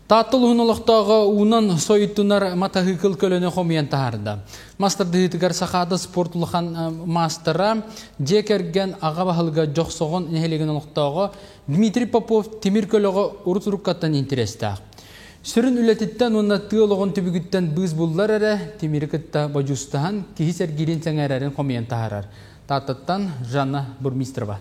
Таатта улууһун олохтооҕо уунан сойутунар матаһыыкыл көлөнү хомуйан таһаарда. Мас тардыһыытыгар Сахаада спорт улахан маастара, дьиэ кэргэн аҕа баһылыга Дьохсоҕон нэһилиэгин олохтооҕо Дмитрий Попов тимир көлөҕө урут-уруккаттан интэриэстээх. Сүрүн үлэтиттэн уонна тыа олоҕун түбүгүттэн быыс буллар эрэ, тимири кытта бодьуустаһан, киһи сэргиирин сэҥээрэрин хомуйан таһаарар. Тааттаттан Жанна Бурмистрова.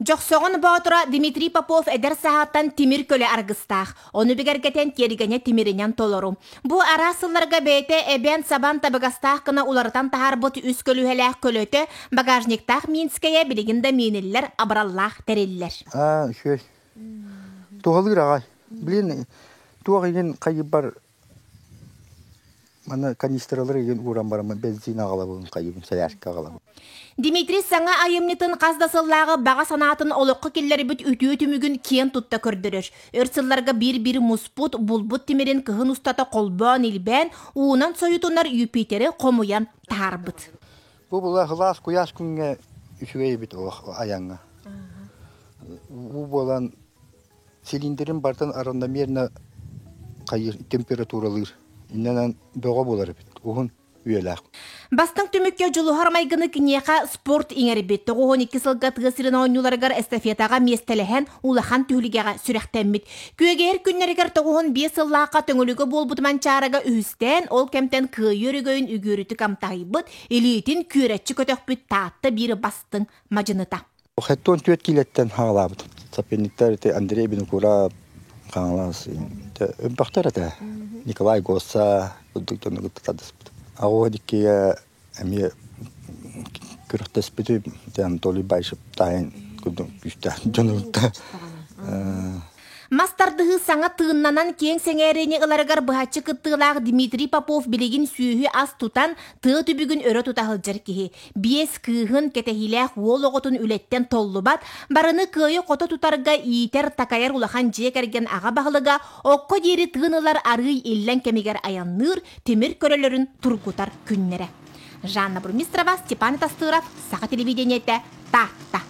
Дьохсоҕон боотура Дмитрий Попов эдэр саһааттан тимир көлө аргыстаах, ону бигэргэтэн тиэргэнэ тимиринэн толору. Бу араас сылларга бэйэтэ эбэн-сабан табыгастаах гына уларытан таһаарбыт үс көлүөһэлээх көлөтө, багажниктаах Минскэйэ билигин да мииниллэр абыраллаах тэриллэр. Аа, үчүгэй. Туһалыыр аҕай. Блин, туох игин хайыбар Манна канистралары игин ууран бараммын бензин аҕалабын, хайыбын, солярка аҕалабын. Дмитрий саҥа айымньытын хас да сыллааҕы баҕа санаатын олоххо киллэрбит үтүө түмүгүн киэн тутта көрдөрөр. Өр сылларга биир-биир муспут, булбут тимирин кыһын устата холбоон-илбээн, уунан сойутунар Юпитеры хомуйан таһаарбыт. Бу була сылаас куйаас күҥҥэ үчүгэй эбит олох айаҥҥа. Уу буолан цилиндрин барытын равномерно хайыыр температуралыыр. Иннэнэн бөҕө буолар эбит. Уһун үйэлээх. Бастыҥ түмүккэ дьулуһар майгыны киниэхэ спорт иҥэрбит. 92 сылга тыа сирин оонньууларыгар эстафетаҕа миэстэлэһэн улахан түһүлгэҕэ сүрэхтэммит. Күөгэйэр күннэригэр 95 сыллаахха Төҥүлүгэ буолбут Манчаарыга үһүстээн, ол кэмтэн кыайыы өрөгөйүн үгүөрүтүк амтаһыйбыт, илиитин күөрэччи көтөхпүт Таатта биир бастыҥ мадьыныта. 74 киилэттэн хаалаабыт. Соперниктар ити Андрей Винокуров, Хаҥалас өлбөхтөр этэ. Николай Госса курдук дьону кытта тардыспыт. Аҕа иккигэ эмиэ күрэхтэспитим. Анатолий Баишев таайын курдук күүстээх дьону кытта. Мас тардыһыы саҥа тыыннанан киэҥ сэҥээриини ыларыгар быһаччы кыттыылаах Дмитрий Попов билигин сүөһү-ас тутан, тыа түбүгүн өрө тута сылдьар киһи. Биэс кыыһын, кэтэһиилээх уол оҕотун үлэттэн толлубат, барыны кыайа-хото тутарга иитэр-такайар улахан дьиэ кэргэн аҕа баһылыга окко диэри тыын ылар арыый иллэҥ кэмигэр айанныыр, тимир көлөлөрүн тургутар күннэрэ. Жанна Бурмистрова, Степан Тастыров, Саха телевидениетэ, Таатта.